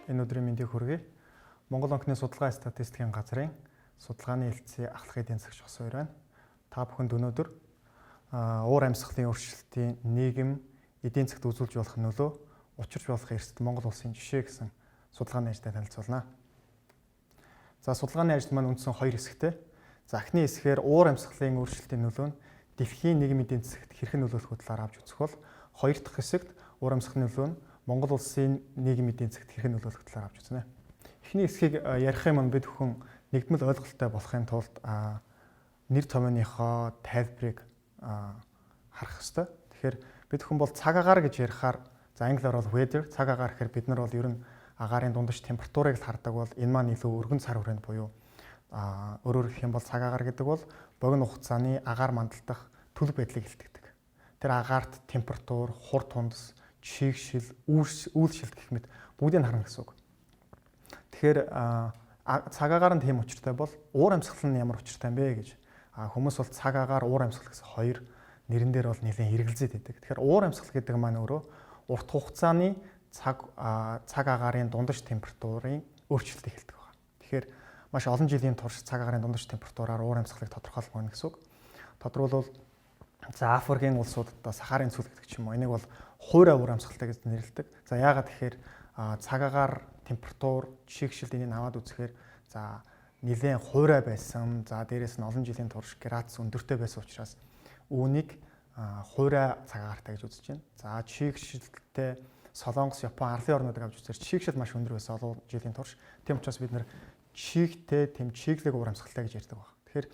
Энэ өдрийн мэндийг хүргэе. Монгол банкны судалгаа статистикийн газрын судалгааны хэлтсийн ахлах эдийн засагч Хос хоёр байна. Та бүхэнд өнөөдөр уур амьсгалын өөрчлөлтийн нийгэм эдийн засагт үзүүлж болох нөлөө, учирч болох эрсдэл Монгол улсын жишээ гэсэн судалгааны ажлаа танилцуулна. За, судалгааны ажил маань үндсэн хоёр хэсэгтэй. За, эхний хэсгээр уур амьсгалын өөрчлөлтийн нөлөө нь дэлхийн нийгмийн эдийн засагт хэрхэн нөлөөлөх талаар авч үзэх бол хоёр дахь хэсэгт уур амьсгалын нөлөө нь Монгол улсын нийгмийн эдийн засагт хэрхэн нөлөөлөх талаар авч үзнэ. Эхний хэсгийг ярих юм нь бид бүхэн нэгдмэл ойлголттой болохын тулд нэр томьёоныхоо тайлбарыг харах ёстой. Тэгэхээр бид бүхэн бол цаг агаар гэж ярихаар, за, англиар бол weather, цаг агаар гэхээр бид нар бол ер нь агаарын дундаж температурыг л хардаг бол энэ маань илүү өргөн цар хүрээнд буюу өөрөөр хэлэх юм бол цаг агаар гэдэг бол богино хугацааны агаар мандалдах төлөв байдлыг илтгэдэг. Тэр агаарт температур, хур тундас, чийгшил, үйлшилт гэх мэт бүгдийг харна гэсэн үг. Тэгэхээр цаг агаар нь тийм учиртай бол уур амьсгал нь ямар учиртай юм бэ гэж хүмүүс бол цаг агаар, уур амьсгал гэсэн хоёр нэрэн дээр бол нэлээд эргэлзээд байдаг. Тэгэхээр уур амьсгал гэдэг маань өөрөө урт хугацааны цаг цаг агаарын дундаж температурын өөрчлөлтийг хэлдэг байна. Тэгэхээр маш олон жилийн турш цаг агаарын дундаж температураар уур амьсгалыг тодорхойлох гэсэн үг. Тодорхойлбол, за, Африкийн улсуудад Сахарын цөл гэдэг ч юм уу. Энийг бол хуурай уур амьсгалтай гэж нэрлэдэг. За, яагаад тэгэхээр цаг агаар, температур, чийгшилт энийг аваад үзэхээр, за, нэлээд хуурай байсан. За, дээрэс нь олон жилийн турш градус өндөртэй байсан учраас үүнийг хуурай цаг агаартай гэж үзэж байна. За, чийгшилттэй Солонгос, Япон, арлын орнуудыг авч үзэхээр чийгшил маш өндөр байсан олон жилийн турш. Тийм учраас бид нар чийгтэй, тэм чийглэг уур амьсгалтай гэж ярьдаг байна. Тэгэхээр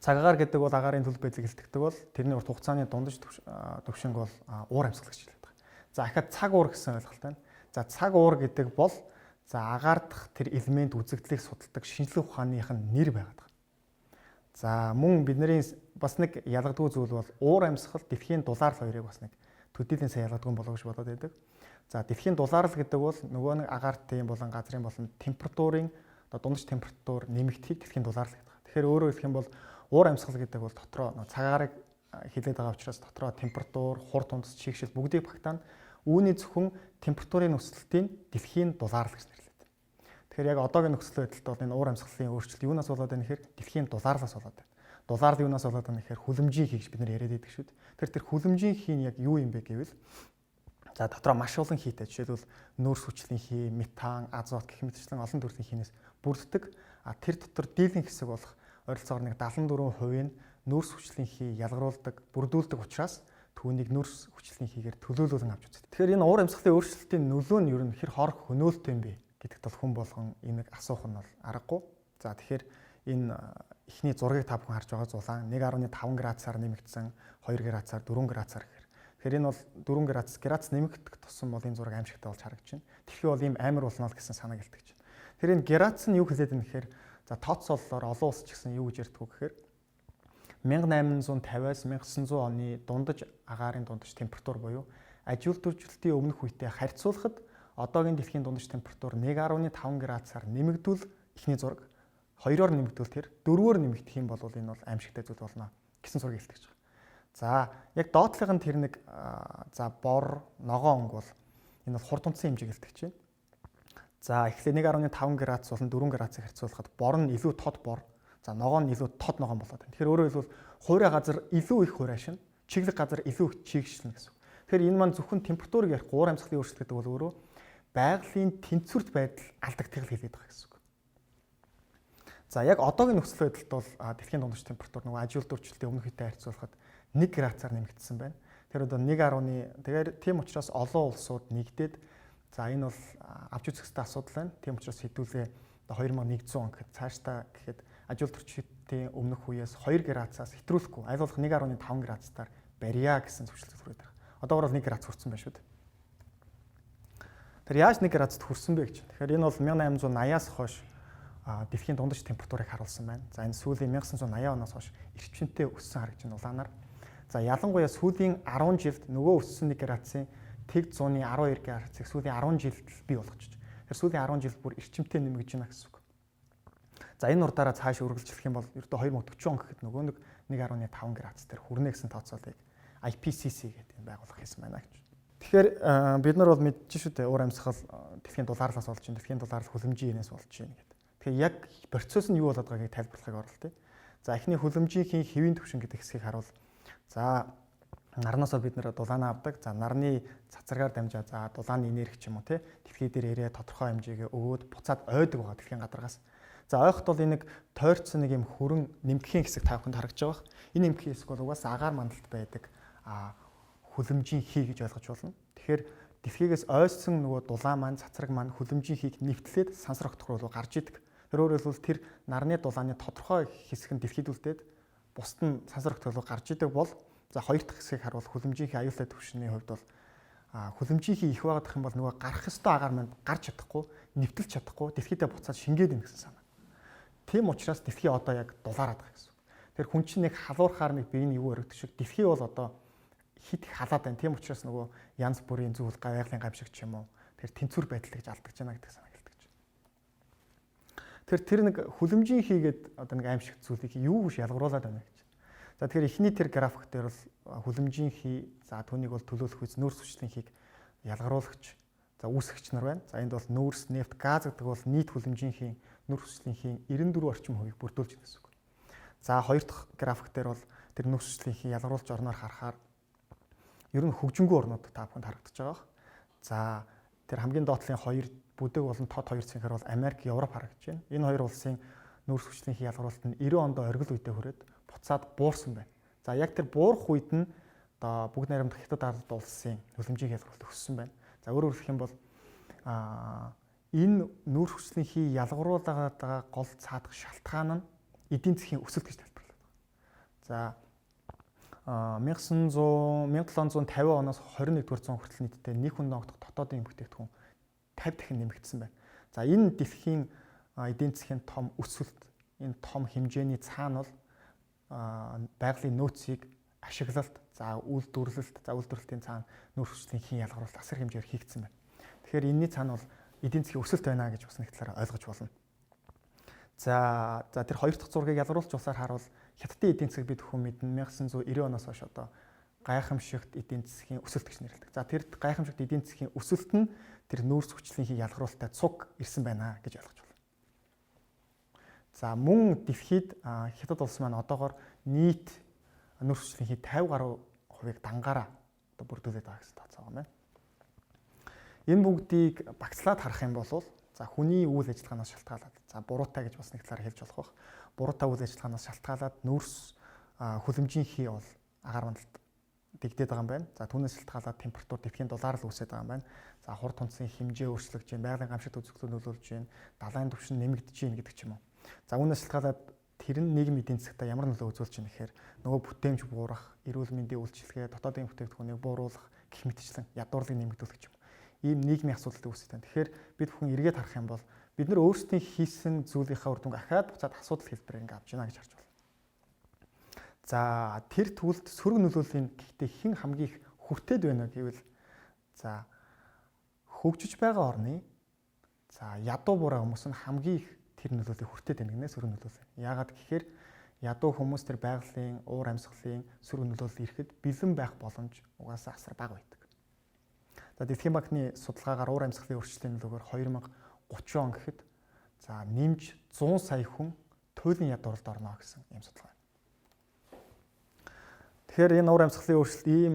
цаг агаар гэдэг бол агаарын төлөв байдлыг илтгэдэг бол тэрний урт хугацааны дундаж түвшинг бол уур амьсгал гэж хэлдэг байна. За, ахаад цаг уур гэсэн ойлголт байна. За, цаг уур гэдэг бол, за, агаар дахь тэр элемент үзэгдлийг судалдаг шинжлэх ухааных нь нэр байгаад байна. За, мөн бидний бас нэг ялгадгүй зүйл бол уур амьсгал, дэлхийн дулаалал хоёрыг бас нэг төдийлөн сайн ялгадгүй болов гэж бодоод байдаг. За, дэлхийн дулаалал гэдэг бол нөгөө нэг агаартын болон газрын болон температурын одоо дундаж температур нэмэгдэхийг дэлхийн дулаалал гэдэг. Тэгэхээр өөрөөр хэлэх юм бол уур амьсгал гэдэг бол дотроо цаг агаарыг хилээд байгаа учраас дотроо температур, хур тундас, чийгшил бүгдийг багтаана. Үүний зөвхөн температурын өсөлтийн дэлхийн дулаалал гэж нэрлэдэг. Тэгэхээр яг одоогийн нөхцөл байдалд бол энэ уур амьсгалын өөрчлөлт юунаас болоод байна гэхээр дэлхийн дулаалаас болоод байна. Дулаал юунаас болоод байна гэхээр хүлэмжийн хий гэж бид нар яриад байдаг шүү дээ. Тэгэхээр тэр хүлэмжийн хий нь яг юу юм бэ гэвэл, за, дотроо маш олон хийтэй, жишээлбэл нүүрс хүчлийн хий, метан, азот гэх мэтчлэн олон төрлийн хийнээс бүрддэг. А тэр дотор дийлэн хэсэг болох ойролцоогоор нэг 74% нь нүүрс хүчлийн хий ялгаруулдаг, бүрдүүлдэг учраас түүнийг нүүрс хүчлийн хийгээр төлөөлүүлэн авч үздэг. Тэгэхээр энэ уур амьсгалын өөрчлөлтийн нөлөө нь ер нь хэр хор хөнөөлтэй юм бэ гэдэгт бол хүн болгон энийг асуух нь бол аргагүй. За, тэгэхээр энэ эхний зургийг та бүхэн харж байгаа зулаан 1.5 градусаар нэмэгдсэн, 2 градусаар, 4 градусаар гэхээр. Тэгэхээр энэ бол 4 градус, градус нэмэгдэх тусам бол энэ зураг аимшигтай болж харагдаж байна. Тэгэхээр бол ийм амар болно л гэсэн санааг илтгэж байна. Тэгэхээр энэ градус нь юу хэлээд байна гэхээр, за, тооцооллоор олон улс ч гэсэн юу гэж ярьдаг вэ гэхээр 1850-аас 1900 оны дундаж агаарын дундаж температур буюу аж үйлдвэрчлэлтийн өмнөх үетэй харьцуулахад одоогийн дэлхийн дундаж температур 1.5 градусаар нэмэгдвэл эхний зураг, хоёроор нэмэгдвэл тэр, дөрвөөр нэмэгдэх юм бол энэ бол аимшигтай зүйл болно гэсэн зургийг илтгэж байгаа. За, яг доотлох нь тэр нэг, за, бор, ногоон өнгө бол энэ бол хур тунцын хэмжээг илтгэж байна. За, эхлээ 1.5 градус болон 4 градусыг харьцуулахад бор нь илүү тод бор, за, ногоон нь илүү тод ногоон болоод байна. Тэгэхээр өөрөөр хэлбэл хуурай газар илүү их хуурайшин, чиглэг газар илүү их чийгшилнэ гэсэн үг. Тэгэхээр энэ маань зөвхөн температурыг ярихгүй, уур амьсгалын өөрчлөлт гэдэг бол өөрөө байгалийн тэнцвэрт байдал алдагдахыг хэлээд байгаа гэсэн үг. За, яг одоогийн нөхцөл байдалд бол дэлхийн дундаж температур нөгөө аж үйлдвэрчлэлтийн өмнөх үетэй харьцуулахад 1 градусаар нэмэгдсэн байна. Тэр одоо 1. Тэгэхээр тийм учраас олон улсууд нэгдээд, за, энэ бол авч үзэх ёстой асуудал байна. Тийм учраас хэдүүлээ 2100 он гэхэд, цаашдаа гэхэд аж үйлдвэрчлэлтийн өмнөх үеэс 2 градусаас хэтрүүлэхгүй аль болох 1.5 градустаар барья гэсэн зөвшөөрөл хүрээд байгаа. Одоогор бол 1 градус хүрсэн байна шүү дээ. Тэр яаж 1 градуст хүрсэн бэ гэж. Тэгэхээр энэ бол 1880-аас хойш дэлхийн дундаж температурыг харуулсан байна. За, энэ сүүлийн 1980 оноос хойш эрчимтэй өссөн харагдаж байна улаанаар. За, ялангуяа сүүлийн 10 жилд нөгөө өссөн 1 градусын тэг зууны 12 градусыг сүүлийн 10 жилд бий болгочих. Тэр сүүлийн 10 жил бүр эрчимтэй нэмэгдэж байна гэсэн үг. За, энэ урдаараа цааш үргэлжлэх юм бол ердөө 2040 он гэхэд нөгөө нэг 1.5 градус дээр хүрнэ гэсэн тооцоолыг IPCC гэдэг энэ байгууллага хийсэн байна гэж. Тэгэхээр бид нар бол мэдж шүү дээ, уур амьсгал дэлхийн дулаарлаас болж байна, дэлхийн дулаарлал хүлэмжийн энээс болж байна гэдэг. Тэгэхээр яг процесс нь юу болоод байгааг тайлбарлахыг оролдъё. За, эхний хүлэмжийн хэвийн түвшин гэдэг хэсгийг харуул. За, нарнаасаа бид нэр дулаанаа авдаг. За, нарны цацрагаар дамжаа, за, дулааны энерги ч юм уу, тий, дэлхий дээр ирээ тодорхой хэмжээгээ өгөөд буцаад ойдог байгаа дэлхийн гадаргаас. За, ойхот бол энэ нэг тойрцсон нэг юм хүрэн нэмгэхийн хэсэг та бүхэнд харагдаж байгаа. Энэ нэмгэхийн хэсэг бол угаасаа агаар мандалд байдаг хүлэмжийн хий гэж ойлгож байна. Тэгэхээр дэлхийгээс ойсон нөгөө дулаан маань, цацраг маань хүлэмжийн хийг нэвтлээд сансар огтх руу гарч идэг. Тэр өөрөөр хэлбэл тэр нарны дулааны тодорхой хэсэг нь дэлхийд үлдээд бусд нь сансар огтх руу гарч идэг бол, за, хоёр дахь хэсгийг харуул хүлэмжийн хий аюултай түвшний хувьд бол хүлэмжийн хий их байгаадах юм бол нөгөө гарах ёстой агаар маань гарч чадахгүй, нэвтэлж чадахгүй, дэлхийдээ буцаад шингээд ийн гэсэн санаа. Тийм учраас дэлхий одоо яг дулаараад байгаа гэсэн. Тэр хүн чинь нэг халуурхаар нэг биеийн юу өргөдөг шиг дэлхий бол одоо хит их халаад байна. Тийм учраас нөгөө янз бүрийн зүйл, байгалийн гамшиг ч юм уу, тэр тэнцвэр байдал гэж алдагдж байна гэдэг санаа хэлдэг. Тэр нэг хүлэмжийн хийгээд одоо нэг аимшиг зүйлийг юу гэж ялгаруулад байна гэж. За, тэгэхээр эхний тэр график дээр бол хүлэмжийн хий, за, түүнийг бол төлөөлөх үз нүүрс хүчлийн хийг ялгаруулагч, за, үүсгэгч нар байна. За, энд бол нүүрс, нефть, газ гэдэг бол нийт хүлэмжийн хийн, нүүрс хүчлийн хийн 94 орчим хувийг бүрдүүлж байна гэсэн үг. За, хоёр дахь график дээр бол тэр нүүрс хүчлийн хийн ялгаруулж орноор харахаар ер нь хөгжингүй орнууд та бүхэнд харагдаж байгаа. За, тэр хамгийн доотлын хоёр бүдэг болон тод хоёр цэнхэр бол Америк, Европ харагдаж байна. Энэ хоёр улсын нүүрс хүчлийн хий ялгаруулалт нь 90 онд оргил үедээ хүрээд буцаад буурсан байна. За, яг тэр буурах үед нь одоо бүгд найрамдах Хятад ард улсын хүлэмжийн ялгаруулалт өссөн байна. За, өөрөөр хэлэх юм бол энэ нүүрс хүчлийн хий ялгаруулаад байгаа гол цаадах шалтгаан нь эдийн засгийн өсөлт гэж тайлбарлаад байгаа. За, 1900 1750 оноос 21-р зуун хүртэл нийтдээ нэг хүн ногдох дотоодын бүтээгдэхүүн 50 дахин нэмэгдсэн байна. За, энэ дэлхийн эдийн засгийн том өсөлт, энэ том хэмжээний цаана бол байгалийн нөөцийг ашиглалт, за, үйлдвэрлэлт, за, үйлдвэрлэлтийн цаана нүүрс хүчлийн хийн ялгаруулалт асар хэмжээгээр хийгдсэн байна. Тэгэхээр энэний цаана бол эдийн засгийн өсөлт байна гэж бас нэг талаараа ойлгож болно. За, тэр хоёр дахь зургийг ялгаруулж улсаар харуул Хятадын эдийн засаг бид бүхэн мэднэ, 1990 оноос хойш одоо гайхамшигт эдийн засгийн өсөлт гэж нэрлэдэг. За, тэр гайхамшигт эдийн засгийн өсөлт нь тэр нүүрс хүчлийн хий ялгаруулалттай цуг ирсэн байна гэж ойлгож байна. За, мөн дэлхийд Хятад улс маань одоогор нийт нүүрс хүчлийн хий 50 гаруй хувийг дангаараа одоо бүрдүүлээд байгаа гэсэн тооцоо байгаа юм байна. Энэ бүгдийг багцлаад харах юм бол, за, хүний үйл ажиллагаанаас шалтгаалаад, за, буруутай гэж бас нэг талаар хэлж болох бах. Буруутай үйл ажиллагаанаас шалтгаалаад нүүрс хүлэмжийн хий бол агаар мандалд дэгдээд байгаа юм байна. За, түүнээс шалтгаалаад температур дэлхийн дулаар л үүсээд байгаа юм байна. За, хурд тунцын хэмжээ өөрчлөгдөж байна, байгалийн гамшигт үзэгдлөө нөлөөлж байна, далайн түвшин нэмэгдэж байна гэдэг ч юм уу. За, үүнээс шалтгаалаад тэр нь нийгэм эдийн засагтаа ямар нөлөө үзүүлж байна гэхээр нөгөө бүтээмж буурах, эрүүл мэндийн үйлчилгээ, дотоодын бүтээгдэхүүнийг бууруулах гэх мэтчлэн ядуурлыг нэмэгдүүлэх юм. Ийм нийгмийн асуудалтай үүсэж байна. Тэгэхээр бид бүхэн эргээд харах юм бол бид нар өөрсдийн хийсэн зүйлийнхаа үр дүнг ахаад буцаад асуудал хэлбэрээр ингээ авч байна гэж харж байна. За, тэр түүлд сөрөг нөлөөллийн гэхдээ хэн хамгийн их хүртээд байна гэвэл, за, хөгжиж байгаа орны, за, ядуу бураа хүмүүс нь хамгийн их тэр нөлөөллийг хүртээд байна гинэ, сөрөг нөлөөлөл. Яагаад гэхээр ядуу хүмүүс тэр байгалийн уур амьсгалын сөрөг нөлөөлөл ирэхэд бэлэн байх боломж угаасаа асар бага байдаг. За, Дэлхийн банкны судалгаагаар уур амьсгалын өөрчлөлтийн нөлөөгөөр 2030 он гэхэд, за, нэмж 100 сая хүн туйлын ядууралд орно гэсэн ийм судалгаа. Тэгэхээр энэ уур амьсгалын өөрчлөлт ийм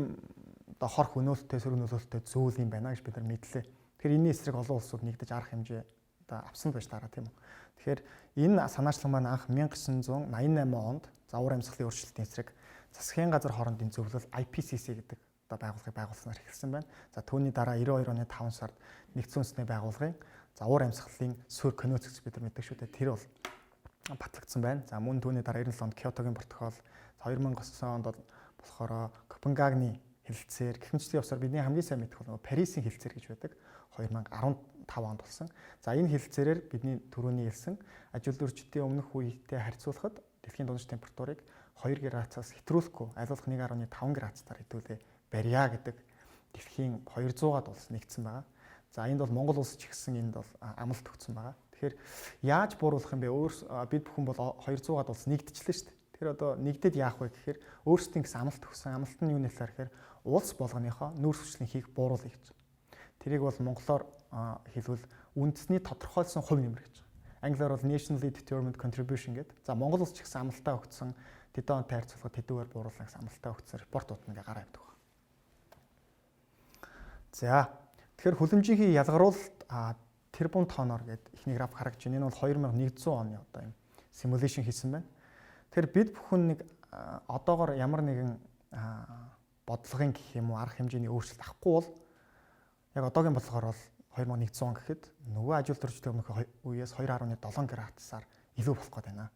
одоо хор хөнөөлттэй, сөрөг нөлөөлттэй зүйл юм байна гэж бид нар мэдлээ. Тэгэхээр энэний эсрэг олон улсууд нэгдэж арга хэмжээ одоо авсан байж таараа, тийм үү. Тэгэхээр энэ санаачлал маань анх 1988 онд, за, уур амьсгалын өөрчлөлтийн эсрэг засгийн газар хоорондын зөвлөл IPCC гэдэг одоо байгууллагыг байгуулснаар эхэлсэн байна. За, түүний дараа 92 оны 5 сард Нэгдсэн Үндэсний байгууллагын, за, уур амьсгалын суурь конвенц гэж бид нар мэддэг шүү дээ. Тэр бол батлагдсан байна. За, мөн түүний дараа 97 онд Киотогийн протокол, 2009 онд болохоор Копенгагены хэлэлцээр гэх мэтчлийн явсаар бидний хамгийн сайн мэдэх бол Парисын хэлэлцээр гэж байдаг. 2015 онд болсон. За, энэ хэлэлцээрээр бидний түрүүний хэлсэн аж үйлдвэрчдийн өмнөх үетэй харьцуулахад дэлхийн дундаж температурыг 2 градусаас хэтрүүлэхгүй, аль болох 1.5 градусаар хэдүүлээ барья гэдэг дэлхийн 200-аад улс нэгдсэн байгаа. За, энд бол Монгол улс ч гэсэн энд бол амлалт өгсөн байгаа. Тэгэхээр яаж бууруулах юм бэ? Өөр бид бүхэн бол 200-аад улс нэгдчихлээ шүү дээ. Тэгэхээр одоо нэгдээд яах вэ гэхээр өөрсдийн гэсэн амлалт өгсөн. Амлалт нь юуны талаар гэхээр Улс болгоныхоо нүүрс хүчлийн хийх бууруулъя гэж. Тэрийг бол монголоор хэлбэл үндэсний тодорхойлсон хувь нэмэр гэж. Англиар бол nationally determined contribution гэдэг. За, Монгол улс ч гэсэн амлалтаа өгсөн, тэдэн онтой харьцуулахад тэдүүгээр бууруулна гэсэн амлалтаа өгсөн report ууд ингээ гараа явдаг байна. За, тэгэхээр хүлэмжийн ялгаруулалт тэрбум тоноор гэдэг эхний график харагдаж байна. Энэ бол 2100 оны одоо юм simulation хийсэн байна. Тэгэхээр бид бүхэн нэг одоогор ямар нэгэн бодлогын гэх юм уу, арга хэмжээний өөрчлөлт авахгүй бол яг одоогийн бодлогоор бол 2100 он гэхэд нөгөө ажил төрчтэй өмнөх үеэс 2.7 градусаар илүү болох гээд байна.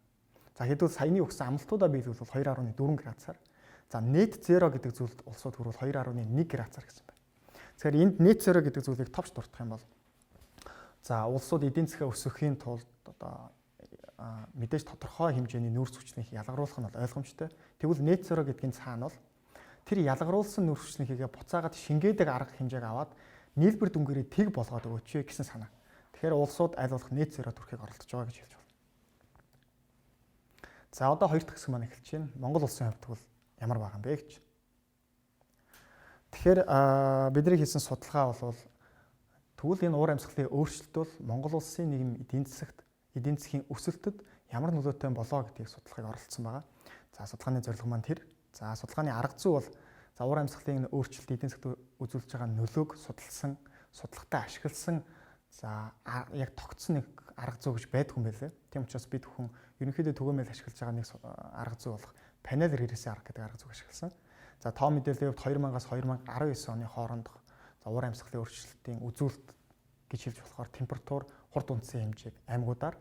За, хэдүүл саяны өгсөн амлалтуудаа биелүүл 2.4 градусаар. За, net zero гэдэг зүйлд улсууд хүрвэл 2.1 градусаар гэсэн байна. Тэгэхээр энд net zero гэдэг зүйлийг товч дуртах юм бол, за, улсууд эдийн засгаа өсгөхийн тулд одоо мэдээж тодорхой хэмжээний нүүрс хүчнийг ялгаруулах нь бол ойлгомжтой. Тэгвэл net zero гэдгийн цаана бол тэр ялгаруулсан нүүрс хүчнийхээ буцаагаад шингээдэг арга хэмжээг аваад нийлбэр дүнгээрээ тэг болгоод өгөөч гэсэн санаа. Тэгэхээр улсууд аль болох net zero төрхийг оролдож байгаа гэж хэлж байна. За, одоо хоёр дахь хэсэг маань эхэлж байна. Монгол улсын хувьд бол ямар байгаа юм бэ гэж. Тэгэхээр бидний хийсэн судалгаа бол тэгвэл энэ уур амьсгалын өөрчлөлт бол Монгол улсын нийгэм эдийн засагт, эдийн засгийн өсөлтөд ямар нөлөөтэй болоо гэдгийг судлахыг оролдсон байгаа. За, судалгааны зорилго маань тэр. За, судалгааны арга зүй бол, за, уур амьсгалын өөрчлөлт эдийн засагт үзүүлж байгаа нөлөөг судалсан, судалгатай ашигласан, за, яг тогтсон нэг арга зүй гэж байдгүй юм байлээ. Тийм учраас бид бүхэн ерөнхийдөө түгээмэл ашиглаж байгаа нэг арга зүй болох панел регрессийн арга гэдэг арга зүйг ашигласан. За, тоо мэдээллийн хувьд 2000-аас 2019 оны хоорондох, за, уур амьсгалын өөрчлөлтийн үзүүлэлт гэж хэлж болохоор температур, хурд үндсэн хэмжээг аймагуудаар,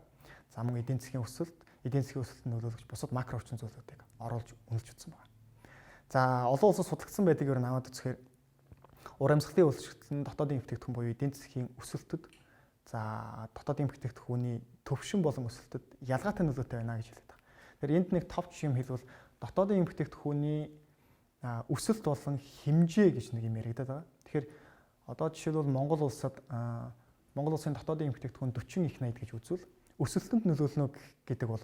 за, мөн эдийн засгийн өсөлт, эдийн засгийн өсөлтөнд нөлөөлөгч бусад макро орчин зүйлүүдийг оруулж үнэлж үзсэн байна. За, олон улсад судлагдсан байдгийг ер нь аваад үзэхээр уур амьсгалын өөрчлөлт нь дотоодын бүтээгдэхүүн буюу эдийн засгийн өсөлтөд, за, дотоодын бүтээгдэхүүний төвшин болон өсөлтөд ялгаатай нөлөөтэй байна гэж хэлээд байгаа. Тэгэхээр энд нэг товч юм хэлбэл дотоодын бүтээгдэхүүний өсөлт болон хэмжээ гэж нэг юм яригадаад байгаа. Тэгэхээр одоо жишээлбэл Монгол улсын дотоодын бүтээгдэхүүн 40 их 80 гэж үзвэл өсөлтөнд нөлөөлнө гэдэг бол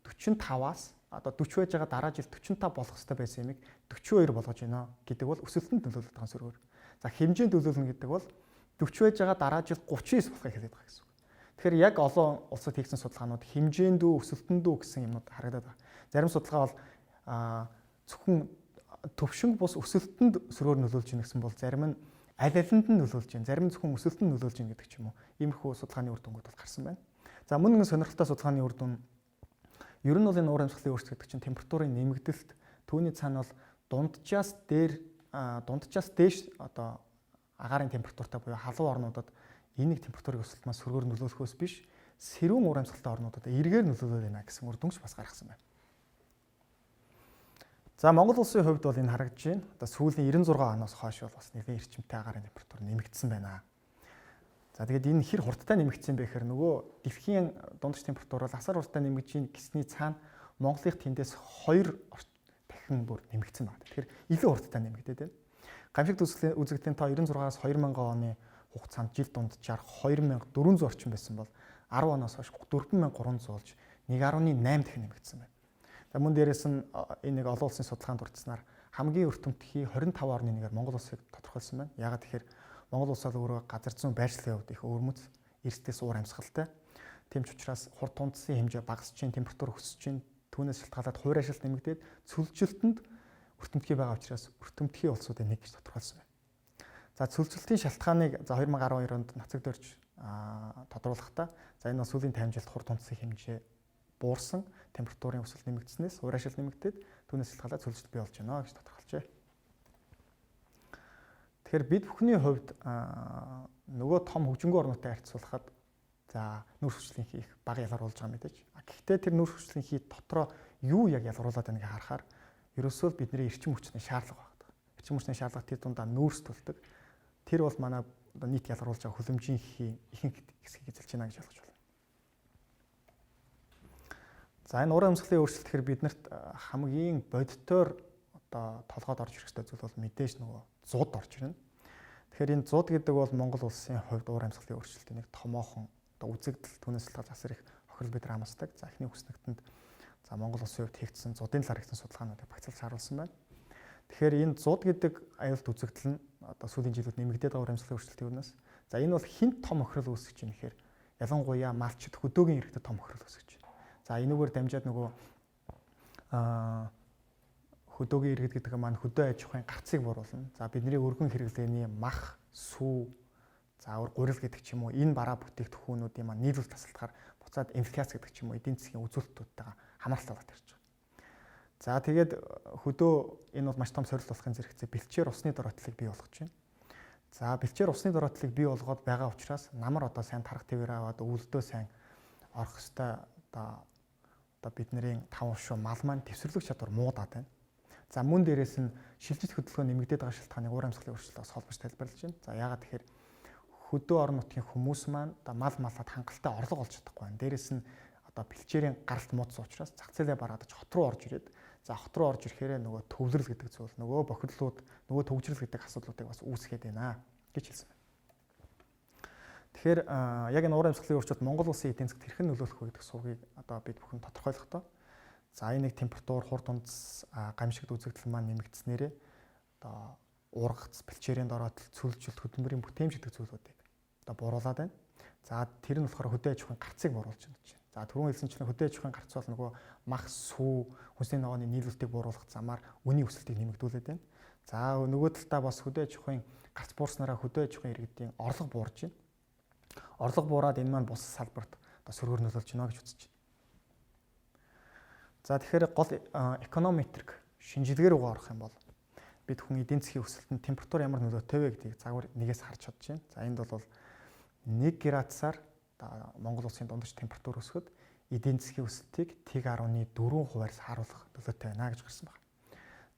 45-аас одоо 40 байж байгаа дараа жил 45 болох хэрэгтэй байсан юмыг 42 болгож байна гэдэг бол өсөлтөнд нөлөөлөд байгаа сөргөөр. За, хэмжээнд нөлөөлнө гэдэг бол 40 байж байгаа дараа жил 39 болохыг хэлээд байгаа гэсэн үг. Тэгэхээр яг олон улсад хийгдсэн судалгаанууд хэмжээнд үү, өсөлтөнд үү гэсэн юмнууд харагдаад байгаа. Зарим судалгаа бол зөвхөн төвшинг бус өсөлтөнд сөргөөр нөлөөлж байна гэсэн бол зарим нь аль алинд нь нөлөөлж байна. Зарим нь зөвхөн өсөлтөнд нөлөөлж байна гэдэг ч юм уу. Иймэрхүү судалгааны үр дүнгууд бол гарсан байна. За, мөн нэгэн сонирхолтой судалгааны үр дүн ер нь бол энэ уур амьсгалын өөрчлөлт гэдэг чинь температурын нэмэгдэлт, түүний цаана бол дунджаас дээр, дунджаас дээш одоо агаарын температуртай буюу халуун орнуудад энэ нэг температурын өсөлт маань сөргөөр нөлөөлөхөөс биш, сэрүүн уур амьсгалтай орнуудад эргээр нөлөөлөд байна гэсэн үр дүнч бас гаргасан байна. За, Монгол улсын хувьд бол энэ харагдаж байна. Одоо сүүлийн 96 оноос хойш бол бас нэлээд эрчимтэй агаарын температур нэмэгдсэн байна. За, тэгээд энэ хэр хурдтай нэмэгдсэн бэ гэхээр нөгөө дэлхийн дундаж температур бол асар хурдтай нэмэгдэж байна гэсний цаана Монголын тэндээс 2 дахин бүр нэмэгдсэн байна. Тэгэхээр илүү хурдтай нэмэгдээд байна. Гамшигт үзэгдлийн тоо 96-аас 2000 оны хугацаанд жил дунджаар 2400 орчим байсан бол 10 оноос хойш 4300 болж 1.8 дахин нэмэгдсэн байна. За, мөн дээрэс нь энэ нэг олон улсын судалгаанд дурдсанаар хамгийн өртөмтгий 25.1-ээр Монгол улсыг тодорхойлсон байна. Яагаад тэгэхээр Монгол улс бол өөрөө газар зүүн байршлын хувьд их өвөрмөц, эрсдээс уур амьсгалтай. Тийм ч учраас хурд тундсын хэмжээ багасч чинь, температур өсөж чинь, түүнээс шалтгаалаад хуурайшилт нэмэгдээд цөлжилтөнд өртөмтгий байгаа учраас өртөмтгий улсуудын нэг гэж тодорхойлсон байна. За, цөлжилтийн шалтгааныг, за, 2012 онд ноцог дөрж тодруулахдаа, за, энэ бол сүүлийн 50 жилд хурд тундсын хэмжээ буурсан, температурын өсөлт нэмэгдснээс хуурайшилт нэмэгдээд түүнээс шалтгаалаад цөлжилт бий болж байна гэж тодорхойлжээ. Тэгэхээр бид бүхний хувьд нөгөө том хөгжингүй орнуудтай харьцуулахад, за, нүүрс хүчлийн хийх бага ялгаруулж байгаа мэдээж. Гэхдээ тэр нүүрс хүчлийн хий дотроо юу яг ялгаруулад байгааг харахаар ерөөсөө л бидний эрчим хүчний шаардлага байна. Эрчим хүчний шаардлага тэр дундаа нүүрс төлдөг. Тэр бол манай одоо нийт ялгаруулж байгаа хүлэмжийн хий ихэнх хэсгийг эзэлж байна гэж ойлгож байна. За, энэ уран өмсгөлийн өөрчлөлт гэхээр биднэрт хамгийн бодитоор одоо толгойд орж ирэх ёстой зүйл бол мэдээж нөгөө зуд орж ирнэ. Тэгэхээр энэ зуд гэдэг бол Монгол улсын хувьд уур амьсгалын өөрчлөлтийн нэг томоохон одоо үзэгдэл, түүнээс шалтгаалж асар их хохирол бид нар хамсдаг. За, эхний хүснэгтэнд, за, Монгол улсын хувьд хийгдсэн зудын талаар хийгдсэн судалгаануудыг багцлж харуулсан байна. Тэгэхээр энэ зуд гэдэг аюулт үзэгдэл нь одоо сүүлийн жилүүд нэмэгдээд байгаа уур амьсгалын өөрчлөлтийн үүднээс. За энэ бол хинт том хохирол үүсгэж байна гэхээр ялангуяа малчид хөдөөгийн иргэдэд том хохирол үүсгэж байна. За энүүгээр дамжаад нөгөө хөдөөгийн иргэд гэдэг маань хөдөө аж ахуйн гарцыг бууруулна. За бидний өргөн хэрэглээний мах, сүү, за өөр гурил гэдэг ч юм уу энэ бараа бүтээгдэхүүнүүдийн маань нийлүүлэлт тасалдахаар буцаад инфляц гэдэг ч юм уу эдийн засгийн үзүүлэлтүүдтэйгээ хамааралтай болоод ирж байгаа. За тэгээд хөдөө энэ бол маш том сорилт болохын зэрэгцээ бэлчээр усны дороотлыг бий болгож байна. За бэлчээр усны дороотлыг бий болгоод байгаа учраас намар одоо сайн тарах твээр аваад өвөлдөө сайн орох ёстой одоо бидний таван шуу мал маань төвсрлөх чадвар муудаад байна. За мөн дээрээс нь шилжилт хөдөлгөөн нэмэгдээд байгаа шалтгааныг уур амьсгалын өөрчлөлтөөс холбож тайлбарлаж байна. За яагаад тэгэхээр хөдөө орон нутгийн хүмүүс маань одоо мал малад хангалттай орлого олж чадахгүй байна. Дээрээс нь одоо бэлчээрийн гаралт муудсан учраас зах зээлээ бараадаж хот руу орж ирээд за хот руу орж ирэхээрээ нөгөө төвлөрөл гэдэг зүйл, нөгөө бохирдлууд, нөгөө төгжрөл гэдэг асуудлуудыг бас үүсгээд байна гэж хэлсэн байна. Тэгэхээр яг энэ уур амьсгалын өөрчлөлт Монгол улсын эдийн засгт хэрхэн нөлөөлөх вэ гэдэг сувгийг одоо бид бүхэн тодорхойлохдоо за энэ нэг температур, хурд унц, гамшигт үзэгдэл маань нэмэгдснээрээ одоо уургац, бэлчээрийн дороотл, цөлжилт, хөдөлмөрийн бүтээмж гэдэг зүйлүүдийг одоо бууруулад байна. За тэр нь болохоор хөдөө аж ахуйн гарцыг бууруулж байна гэж. За түрүүн хэлсэнчлэн хөдөө аж ахуйн гарц бол нөгөө мах, сүү, хүнсний ногооны нийлүүлэлтийг бууруулах замаар үнийн өсөлтийг нэмэгдүүлээд байна. За нөгөө талдаа бас хөдөө аж ахуйн гарц буурснараа хөдөө аж ахуйн иргэдийн орлого буурж байна. Орлого буураад энэ маань бус салбарт одоо сөргөөр нөлөөлж байна гэж үзэж байна. За тэгэхээр гол эконометрик шинжилгээ рүү орох юм бол бид хүн эдийн засгийн өсөлтөнд температур ямар нөлөөтэй вэ гэдгийг загвар нэгээс харж чадж байна. За энд бол 1 градусаар Монгол улсын дундаж температур өсөхөд эдийн засгийн өсөлтийг 1.4 хувиар сааруулах нөлөөтэй байна гэж гарсан байна.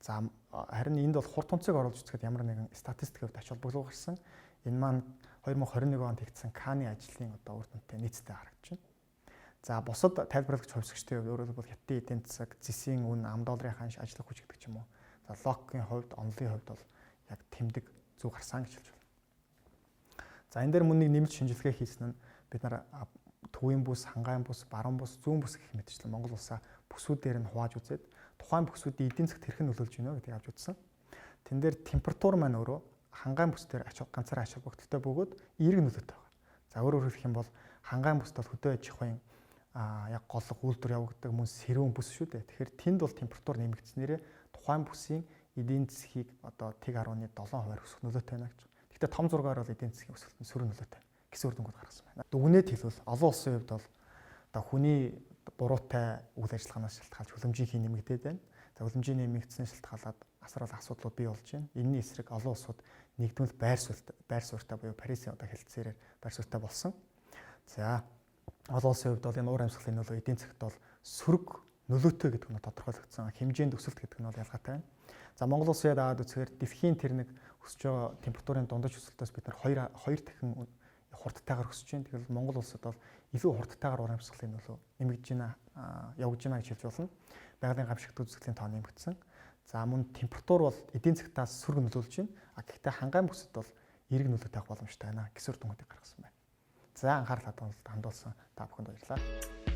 За харин энд бол хурд тунцыг оруулж үзэхэд ямар нэгэн статистик хувьд ач холбогдол гарсан. Энэ маань 2021 онд хийгдсэн Каны ажлын одоо үр дүнтэй нийцтэй харагдаж байна. За бусад тайлбарлагч хувьсгчдийн хувьд өөрөөр хэлбэл хятадын эдийн засаг, зэсийн үн, ам долларын ханш, ажиллах хүч гэдэг ч юм уу. За логикийн хувьд, онолын хувьд бол яг тэмдэг зүг гарсан гэж хэлж байна. За энэ дээр мөн нэг нэмэлт шинжилгээ хийсэн нь бид нар төвийн бүс, хангаан бүс, баруун бүс, зүүн бүс гэх мэтчлэн Монгол улсаа бүсүүдээр нь хувааж үзээд тухайн бүсүүдийн эдийн засагт хэрхэн нөлөөлж байна вэ гэдгийг авч үзсэн. Тэн дээр температур маань өөрөө хангаан бүс дээр ганцаараа ач холбогдолтой бөгөөд эерэг нөлөөтэй байгаа. За өөрөөр хэлэх юм бол хангаан бүст бол хөдөө аж ахуйн яг голлох үйлдвэр явагддаг мөн сэрүүн бүс шүү дээ. Тэгэхээр тэнд бол температур нэмэгдснээрээ тухайн бүсийн эдийн засгийг одоо 1.7 хувиар өсөх нөлөөтэй байна гэж. Гэхдээ том зургаар бол эдийн засгийн өсөлт нь сөрөг нөлөөтэй гэсэн үр дүнгууд гаргасан байна. Дүгнээд хэлбэл олон улсын хувьд бол одоо хүний буруутай үйл ажиллагаанаас шалтгаалж хөлөмжийн хий нэмэгдээд байна. За хөлөмжийн нэмэгдснээс шалтгаалаад асар олон асуудлууд бий болж байна. Энэний эсрэг олон улсууд нэгдмэл байр суурьтай буюу Парисын одоо хэлтсээрээр байр суурьтай болсон. За олон улсын хувьд бол энэ уур амьсгалын нөлөө эдийн засагт бол сөрөг нөлөөтэй гэдэг нь тодорхойлогдсон. Хэмжээнд өсөлт гэдэг нь бол ялгаатай байна. За Монгол улсын дагаад үзэхээр дэлхийн тэр нэг өсөж байгаа температурын дундаж өсөлтөөс бид нар хоёр дахин хурдтайгаар өсөж байна. Тэгэл Монгол улсад бол илүү хурдтайгаар уур амьсгалын нөлөө нэмэгдэж байна, явагдаж байна гэж хэлж болно. Байгалийн гамшигт үзэгдлийн тоо нэмэгдсэн. За мөн температур бол эдийн засгтаас сөрөг нөлөөлж байна. А гэхдээ хангаан бүсэд бол эерэг нөлөө тавих боломжтой байна гэсэн үр дүнгуудыг гаргасан байна. За анхаарал хандуулсан та бүхэнд баярлалаа.